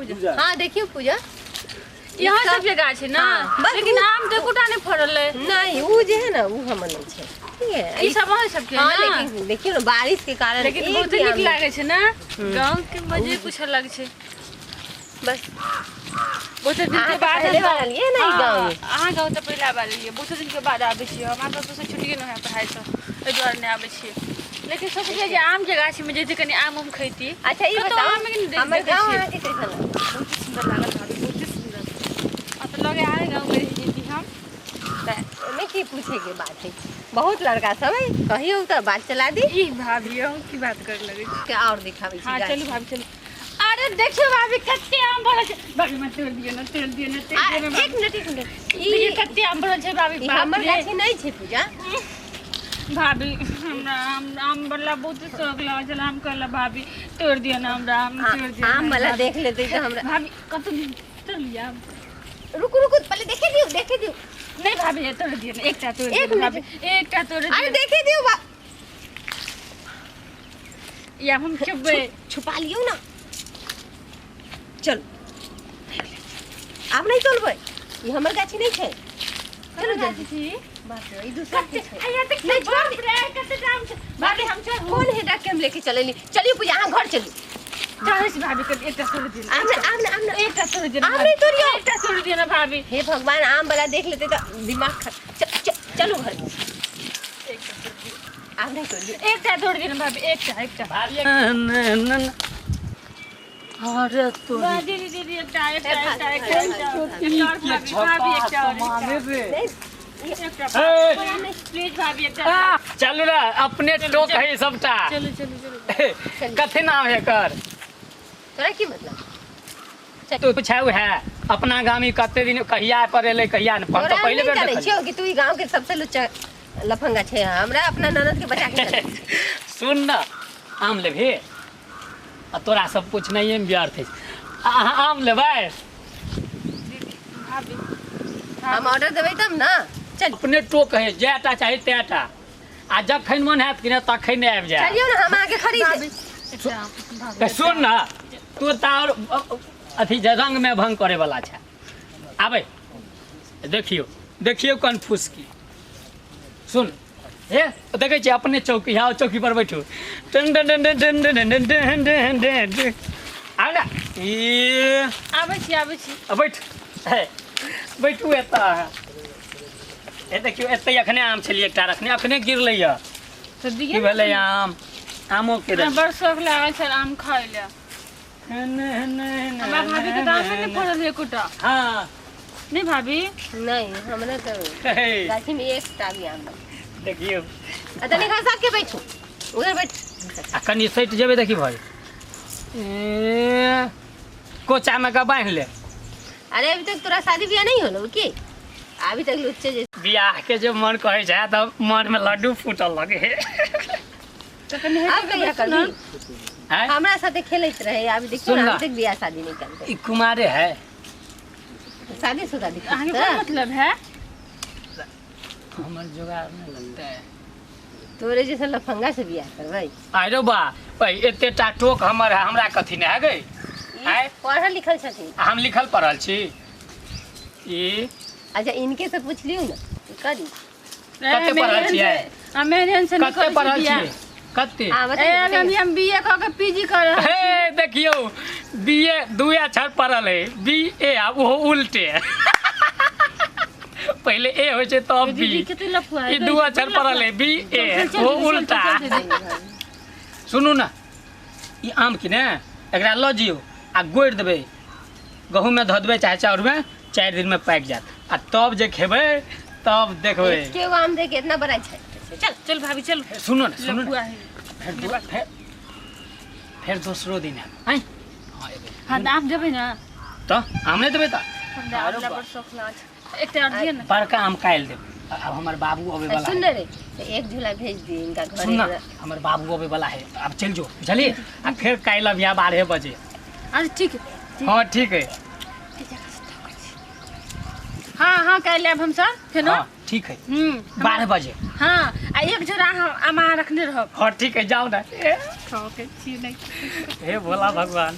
पूजा। हाँ देखियो पूजा। यहाँ सब के गाछ है ना। हाँ, बस लेकिन आम तो एकोटा नहीं फड़ल है। नहीं, वो जे है ना वो हमर नहीं छै। ठीक है। ई सब अहाँ सबके है हाँ, ना? लेकिन देखियो ना बारिश के कारण लेकिन एक बहुत भी नीक आम लागे छै ना, गाँव के मजे कुछ अलग छै। बस बहुत दिन के अहाँ तऽ बाद पहिले हम बार एलियै ने ई हाँ, गाँव में। अहाँ गाँव तऽ पहिला बार एलियै, बहुत दिन के बाद आबै छियै हम। अहाँके ओतऽसँ छुट्टिए नहि होय पढ़ाइसँ, एहि दुआरे नहि आबै छियै। लेकिन सोचलियै जे आम के गाछमे जैती कनि आम उम खैती। अच्छा ई कतौ बताउ, आम नहि हमर देखै गाँव छियै। अहाँके कैसन लागल? बहुत सुन्दर लागल भाभी, बहुते सुन्दर। आ तऽ लगे आए गाँव के जैती हम। तऽ एहिमे की पूछे के बात है, बहुत लड़का सब है, कहियो तऽ बात चला दी। ई भाभी अहूँ की बात करे लगै छी? के और दिखाबै छी हाँ गाछ। चलू भाभी चलू। अरे देखियो भाभी कते आम भरल छै। भाभी मत तोड़ दियौ ना, तोड़ दियौ ना, तोड़ आ, दियौ ना। एक मिनट एक मिनट, ई देखियौ कते आम भरल छै भाभी। ई बाप हमर रे। गाछी नहीं छै पूजा। भाभी हमरा आम आम वाला बहुत शौक लागल छल, आम कहला भाभी तोड़ दियौ ना हमरा आम, तोड़ दियौ आम ना वाला भाभी। देख लेते तऽ हमरा। भाभी कतौ तोड़ लिअ आम। रुकू रुकू, पहले देखे दियौ, देखे दियौ। नहीं भाभी ये तोड़ दियौ ना, एकटा तोड़ एक दियौ मिनट। भाभी, एकटा तोड़ दियौ। अरे देखे दियौ बा। ई आम हम खेबै। छुपा लियौ ना। चलू आब नहीं तोड़बै, ई हमर गाछी नहीं छै। चलू गाछी जल्दी। छी? बाप रे, ई दूसरा के छै। हैया देख, नहीं, छोड़ बाप दे। रे, कते दाम छै। भाभी हम चढ़ू। कौन है डाक के हम लेके चलेली। चलियो पूजा, अहाँ घर चलू। चढ़ै छी भाभी, कनि एकटा तोड़ दियौ। आम ना, आम ना, आम ना। एकटा तोड़ दियौ ना आम भाभी। नहीं तोड़ियौ। एकटा तोड़ दियौ ना भाभी। हे भगवान, आम वाला देख लेते तो दिमाग चलू घर। आम नहीं तोड़ियौ। एकटा तोड़ दियौ ना भाभी, एकटा, एकटा। अरे तो वाह, दीदी, दीदी, एकटा, एकटा, एकटा, एकटा, एकटा, एकटा और भाभी, भाभी, एकटा और, एकटा। एकटा, हे। प्लीज भाभी, एकटा। चलू ना, अपने टोक है सबटा। चलू चलू चलू। कथी नाम है एकर? तोरा की मतलब? तो पूछाउ है अपना गामी कते दिन कहिया पर एलै कहिया ने, हम तोरा तऽ पहिले नहीं बेर जानै देखलियै। छियौ कि तू ई गांव के सबसे लुच्चा लफंगा छै। हमरा अपना ननद के बचा के चल। सुन ना, आम लेबही? आ तोरा सब पूछनाइए मे व्यर्थ है। अहाँ आम लेबै? भाभी हम ऑर्डर देबै तब ना। चल अपने टोक है, जएटा चाही तएटा, आ जखन मन हैत कि ने तखन आबि जायत। चलियौ ना, हम अहाँके खरीद भाभी एकटा आम, भाभी। तऽ सुन ना, तू तऽ आओर अथी जे रंग में भंग करे वाला छै। आबै देखियौ, देखियौ कन्फ्यूज की। सुन हे, देखै छियै अपने चौकी है, चौकी पर बैठू। टन टन टन टन टन टन टन टन टन टन टन। आउ ना। ई आबै छी, आबै छी। आ बैठ, हे बैठू एतऽ अहाँ। हे देखियौ, एतै अखने आम छलियै एकटा रखने, अखने गिरलै यऽ। तऽ दियौ की ने। भेलै आम? आमो के हमरा बड़ शौक लागल छल आम खाय लए। हमरा भाभी के तऽ आमे नहि फड़ल है एकोटा। हाँ। नहीं भाभी? नहीं, हमरा तऽ हे। गाछी में एकटा भी आम नहीं। देखियौ। आ तनी घर साथ के बैठू, उधर बैठ। आ कनि सटि जेबै देखी भाई। ए, कोचा में के बान्हि ले। अरे अभी तक तोरा शादी ब्याह नहीं होलो की? अभी तक लुच्चे जे बियाह के जे मन कहै छै तऽ मन में लड्डू फूटल लगे। तऽ कनि अब हटि के कहिया बैठू ना। करबी? हैं? हमरा साथे खेलैत रहे, अभी देखियौ सुन ना, ना। अभी तक बियाह शादी नहीं करते। ई कुमारे है। शादी शुदा दिखत अहाँके कोन मतलब है? हमर जोगार नहीं लगता है। तोरे जैसा लफंगा से बियाह करबै। आरो बा, भाई एते टा टोक हमर है, हमरा कथी ने है गई? ई आँय? पढ़ल लिखल छथिन। हम लिखल पढ़ल छी। ई अच्छा इनके से पूछ लियौ ना, करी। कते पढ़ल छियै? हमे एहन से नहीं कते करै छी पढ़ल बियाह। छियै? कते? हाँ, ए, बताइए, अभी बताइए। हम बीए कऽ के पीजी कर रहल छी। हे देखियौ, बीए दू अक्षर पढ़ल है, बी ए आ ओहो उल्टे। पहिले ए होइ छै तब बी। दीदी कते लफुआ है। ई दू अक्षर पढ़ल है, बी ए, चल, चल, ओ दीदी, चल, उल्टा। चल, चल, दीदी। सुनू ना, ई आम कि ने एकरा लऽ जियौ आ गोड़ि देबै, गहूँममे धऽ देबै चाहे चाउरमे, 4 दिन में पाकि जायत, आ तब जे खेबै तब देखबै। एके गो आम दे के इतना बड़ा छै। चल चल भाभी चल। सुनू ना, सुनू ना। लफुआ है। फेर फेर दोसरो दिन आयब। आँय? हाँ, एबै। हाँ, तऽ आम देबै ना? तऽ आम नहि देबै तऽ? हमरा आम ला बड़ शौक लागल छै। एकटा और दिअ ना। बड़का आम काल्हि देब। आब हमर बाबू अबै वाला सुन है। रे, एक झूला भेज दी इनका घर। सुन ना, हमर बाबू अबै वाला है, आब चलि जो, बुझलियै? आ फेर काल्हि अबिहा 12 बजे। अच्छा ठीक है। हाँ ठीक है। हाँ हाँ काल्हि आयब हमसब फेनो। हाँ ठीक है। 12 बजे। हाँ, आ एक झोरा आम अहाँ रखने रहब। हाँ ठीक है, जाओ ना। खाओ के छी नहीं। हे भोला भगवान।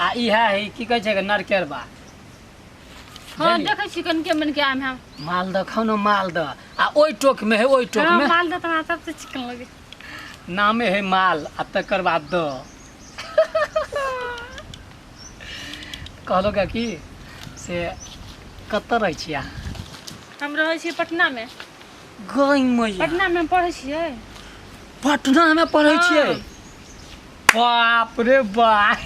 आ इएह है की कहै छै नरकेरबा। हाँ देखै छी कनके मन के आम है। मालदह खाउ ने मालदह। आ ओहि टोक में है, ओहि टोक में मालदह त हमरा सबसे चिकन लगे। नामे है माल आ तकर बाद द। कहलो का कि से कतऽ रहै छियै अहाँ? हम रहै छियै पटना में। गई मैया, पटना में पढ़ै छियै। पटना में पढ़ै छियै? बाप रे बाप,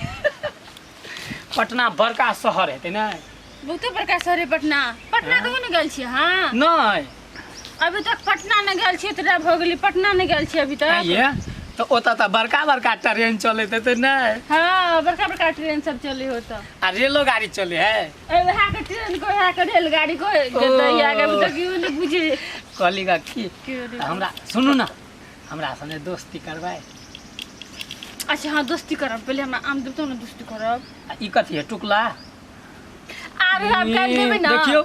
पटना बड़का शहर हेतै ने? बहुते बड़का शहर है पटना। पटना कहियो नहि गेल छियै? हाँ नहि, अभी तक पटना नहि गेल छियै। तोरा भऽ गेली पटना नहि गेल छियै अभी तक। तऽ ओतऽ तऽ बड़का बड़का ट्रेन चलैत हेतै ने? हाँ बड़का बड़का ट्रेन सब चले होत। आ रेलो गाड़ी चले है? वएह के ट्रेन को, वएह के रेलगाड़ी को जतैया के अभी तक केओ नहि बुझे। कहली का की हमरा सुनू ना, हमरा संगे दोस्ती करबै? अच्छा हाँ दोस्ती करब। पहले हमरा आम देब तब ने दोस्ती करब। ई कथी है टुकला? आरे आम काटि देबै ना। देखियौ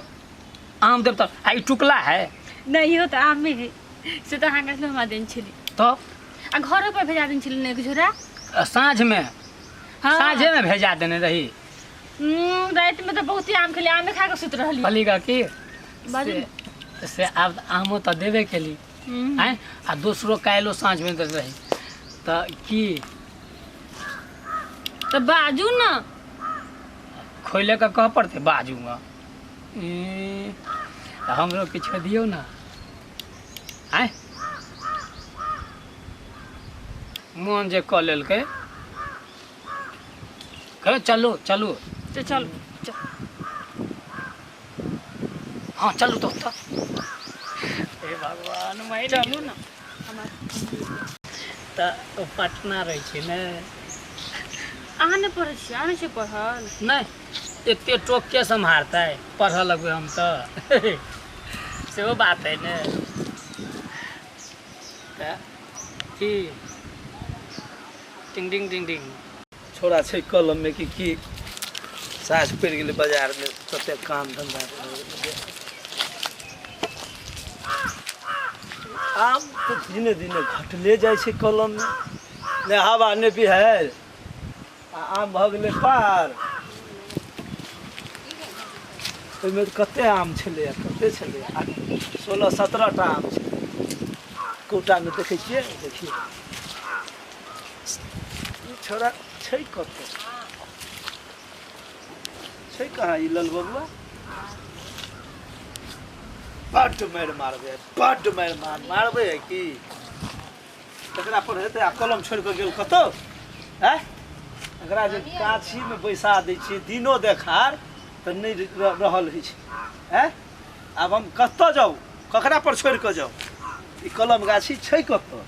आम देब तऽ आ ई टुकला है? नहीं हो तऽ आमे है से तऽ अहाँ गाछ हमरा देने छली। तब आ घरो पर भेजा देने छली ने एक झोरा साँझ में? हाँ साँझे में भेजा देने रही। राति में तऽ बहुत ही आम खेली, आमे खा कऽ सुति रहली। कहली का की बाजू। से आब आमो तऽ देबे केली आँय, आ दोसरो काल्हिो साँझ में देने रही तऽ की तऽ बाजू ना। खोले के कह पड़तै बाजू में। तऽ हमरो किछु दियौ ना। आँय मोन जे कऽ लेलकै। कहो चलू चलू। तो चलू चल। हाँ चलू तो। हे भगवान मैं चलू ना। तऽ पटना रहै छी ने? अहाँ नहि पढ़ै छियै? अहाँ नहि छियै पढ़ल? नहि, एते टोक के सम्हारतै, पढ़ऽ लगबै हम तऽ सेहो बात है ने। तऽ की टिंग टिंग टिंग टिंग छोड़ा छै कलम में कि की साँझ पड़ि गेलै बाजार में कते काम धंधा। आम तऽ दिने दिने घटले जाइ छै कलम में, ने हवा ने बिहाड़ि आ आम भऽ गेलै पार। ओहिमे कते आम छलैए, कते छलैए, 16-17 टा आम छलै कोटामे। देखै छियै, देखियौ ई छोड़ा छै कतऽ छै कहाँ ई लल बबुआ? बड्ड मारि मारबै, बड्ड मारि मारबै है की एकरा पर हेतै। आ कलम छोड़ि कऽ गेल कतौ? आँय एकरा जे गाछीमे बैसा दै छियै दिनो देखार तऽ नहि रहल होइ छै। आँय आब हम कतऽ जाउ, ककरा पर छोड़ि कऽ जाउ? ई कलम गाछी छै कतऽ?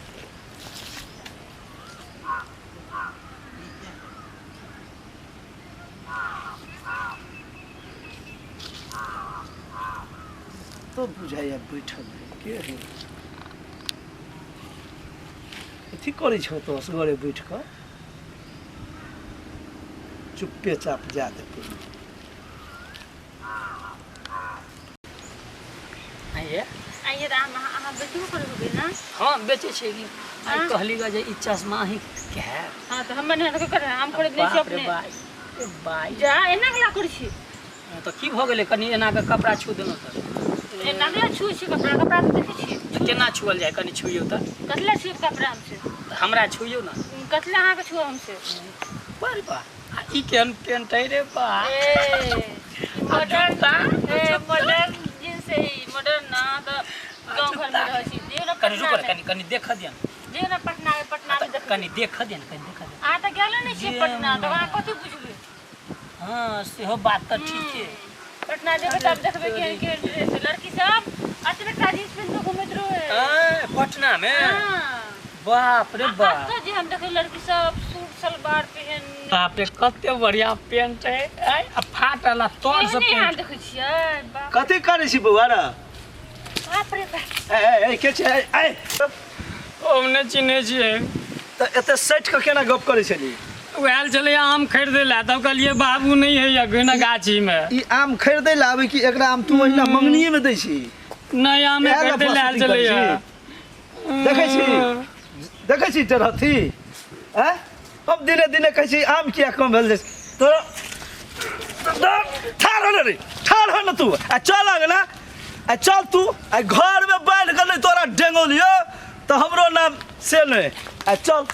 तो बुझाइया बैठल है के है कथी करै छौ तो असगरे बैठ कऽ? चुप्पे चाप जा देतै। आइए आइए तऽ आम अहाँ बेचबो करबै ना? हाँ बेचै छियै कि। आइ कहली गा जे ई चश्मा अहीं के है? हाँ तऽ हमर नहि तऽ कर, हम खरीदने छी बाप रे अपने। बाप बाई जा एना केला करै छी? तऽ की भऽ गेलै कनि एना कऽ कपड़ा छू देलहुँ तऽ? एना केला छुए छी कपड़ा? कपड़ा तऽ देखै छियै। केना छुअल जाय कनि छुइयौ तऽ? कथी लए छुअब कपड़ा हमसे? हमरा छुइयौ ना। कथी लए अहाँके छुअब हमसे? बड़ बा आ ई केहन पेंट है रे बा? A modern, a modern jeans है, मॉडर्न ना तऽ गाँव घर में रहै छी। जे ना कनि रुक, पटना कनि कनि देख दियन। जे ना पटना पटना में देख, कनि देख दियन, कनि देख दियन। अहाँ तऽ गेलो नहि छियै पटना तऽ अहाँ कथी बुझबै? हाँ सेहो बात तऽ ठीके। पटना जेबै तब देखबै केहन केहन ड्रेस लड़की सब अतबे टा जींस पहिन कऽ घुमैत रहै पटना में। हाँ बाप रे बाप, अतऽ जे हम देखै लड़की सब सूट सलवार पहिन। बाप रे कते बढ़िया पेंट है। आ फाटल आ तर से एहने अहाँ पेंट। देखै छियै? बाप कथी करै छी बौआ रे? बाप रे बाप। ए ए के छै? ए हम नहि चिन्है छियै। तऽ एते सटि कऽ केना गप करै छली? आयल छलै आम खरीदै लए, तब कहलियै बाबू नहि है अखन गाछी में। ई आम खरीदै लए आबै कि एकरा आम तू ओहिना मंगनिये में दै छी? नहि आम खरीदै लए आयल छलै। देखै छी, देखै छी डरहथी? आँय हम दिने दिने कहै छी आम किया कम भेल जाइ छै। तोरा ठाढ़ हो रे, ठाढ़ हो न तू। आ चल अगला, आ चल तू, आ घर में बैठ के नहीं तोरा डेंगोलियो तो हमरो नाम से नहीं। आ चल।